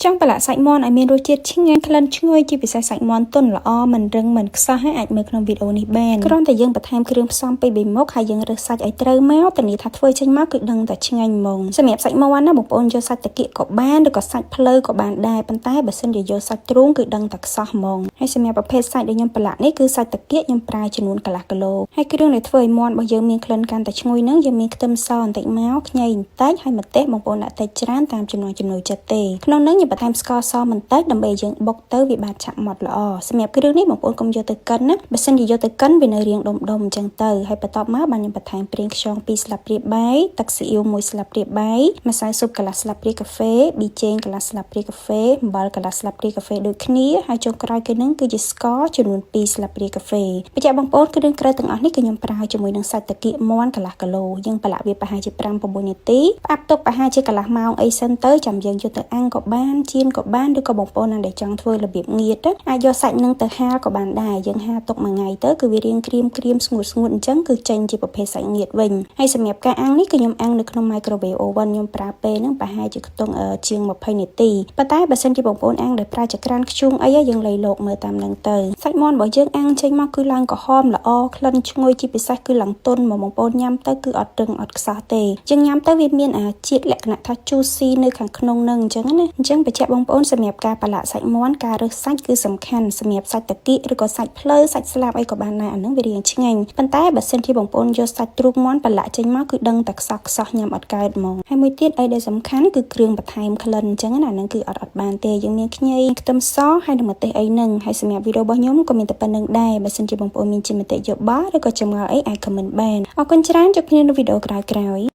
ចង់ប្រឡាក់សាច់មាន់ឲ្យមានរសជាតិឆ្ងាញ់ក្លិនឈ្ងុយជាពិសេសសាច់មាន់ទន់ល្អមិនរឹងមិនខ្សោះហើយអាចមើលក្នុងវីដេអូនេះបានគ្រាន់តែយើងបន្ថែមគ្រឿងផ្សំពីរបីមុខហើយយើងរើសសាច់ឲ្យត្រូវមកធានាថាធ្វើចេញមកគឺដឹងតែឆ្ងាញ់ហ្មងសម្រាប់សាច់មាន់ណាបងប្អូនយកសាច់តាគៀកក៏បានឬក៏សាច់ភ្លៅក៏បានដែរប៉ុន្តែបើសិនជាយកសាច់ទ្រូងគឺដឹងតែខ្សោះហ្មងហើយសម្រាប់ប្រភេទសាច់ដែលខ្ញុំប្រឡាក់នេះគឺសាច់តាគៀកខ្ញុំប្រើចំនួនកន្លះគីឡូហើយគ្រឿងដែលធ្វើឲ្យមាន់របស់យើងមានក្លិនកាន់តែឈ្ងុយហ្នឹងយើងមានខ្ទឹមសបន្តិចមកខ្ញីបន្តិចហើយម្ទេសបងប្អូនដាក់តិចច្រើនតាមចំណង់ចំណូលចិត្តទេក្នុងហ្នឹងខ្ញុំបន្ថែមស្ករសបន្តិចដើម្បីឲ្យយើងបុកទៅវាបានឆាប់ម៉ត់ល្អសម្រាប់គ្រឿងនេះបងប្អូនកុំយកទៅកិនណាបើសិនជាយកទៅកិនវានៅរាងដុំដុំអញ្ចឹងទៅហើយបន្ទាប់មកបានខ្ញុំបន្ថែមប្រេងខ្យង2ស្លាបព្រាបាយទឹកស៊ីអ៊ីវ1ស្លាបព្រាបាយម្សៅស៊ុបកន្លះស្លាបព្រាកាហ្វេប៊ីចេងកន្លះស្លាបព្រាកាហ្វេអំបិលកន្លះស្លាបព្រាកាហ្វេដូចគ្នាហើយចុងក្រោយគេនឹងគឺជាស្ករចំនួន2ស្លាបព្រាកាហ្វេបញ្ជាក់បងប្អូនគ្រឿងក្រៅទាំងអស់នេះគឺខ្ញុំប្រើជាមួយនឹងសាច់តាគៀកមាន់កន្លះគីឡូយើងប្រឡាក់វាប្រហែលជា5 6នាទីផ្អាប់ទុកប្រហែលជាកន្លះម៉ោងអីសិនទៅចាំយើងយកទៅអាំងក៏បានចៀនក៏បានឬក៏បងប្អូនណាដែលចង់ធ្វើរបៀបងៀតអាចយកសាច់នឹងទៅហាលក៏បានដែរយើងហាលទុកមួយថ្ងៃទៅគឺវារាងក្រៀមក្រៀមស្ងួតស្ងួតអញ្ចឹងគឺចេញជាប្រភេទសាច់ងៀតវិញហើយសម្រាប់ការអាំងនេះគឺខ្ញុំអាំងនៅក្នុង microwave oven ខ្ញុំប្រើពេលហ្នឹងប្រហែលជាខ្ទង់ជាង20នាទីប៉ុន្តែបើសិនជាបងប្អូនអាំងដោយប្រើចក្រានធ្យូងអីយើងលៃលោកមើលតាមនឹងទៅសាច់មាន់របស់យើងអាំងចេញមកគឺឡើងក្រហមល្អក្លិនឈ្ងុយជាពិសេសគឺឡើងទន់មកបងប្អូនញ៉ាំទៅគឺអត់រឹងអត់ខ្សោះទេយើងញ៉ាំទៅវាមានអាជាតិលក្ខណៈថា juicy នៅខាងក្នុងនឹងអញ្ចឹងណាអញ្ចឹងបញ្ជាក់បងប្អូនសម្រាប់ការប្រឡាក់សាច់មាន់ការរើសសាច់គឺសំខាន់សម្រាប់សាច់តាគៀកឬក៏សាច់ភ្លៅសាច់ស្លាបអីក៏បានដែរអានឹងវារាងឆ្ងាញ់ប៉ុន្តែបើសិនជាបងប្អូនយកសាច់ទ្រូងមាន់ប្រឡាក់ចេញមកគឺដឹងតែខ្សោះខ្សោះញ៉ាំអត់កើតហ្មងហើយមួយទៀតអីដែលសំខាន់គឺគ្រឿងបន្ថែមក្លិនអញ្ចឹងណាអានឹងគឺអត់អត់បានទេយើងមានខ្ញីខ្ទឹមសហើយនិងម្ទេសអីហ្នឹងហើយសម្រាប់វីដេអូរបស់ខ្ញុំក៏មានតែប៉ុណ្្នឹងដែរបើសិនជាបងប្អូនមានជាមតិយោបល់ឬក៏ចម្ងល់អីអាច comment បានអរគុណច្រើនជួបគ្នានៅវីដេអូក្រោយៗ។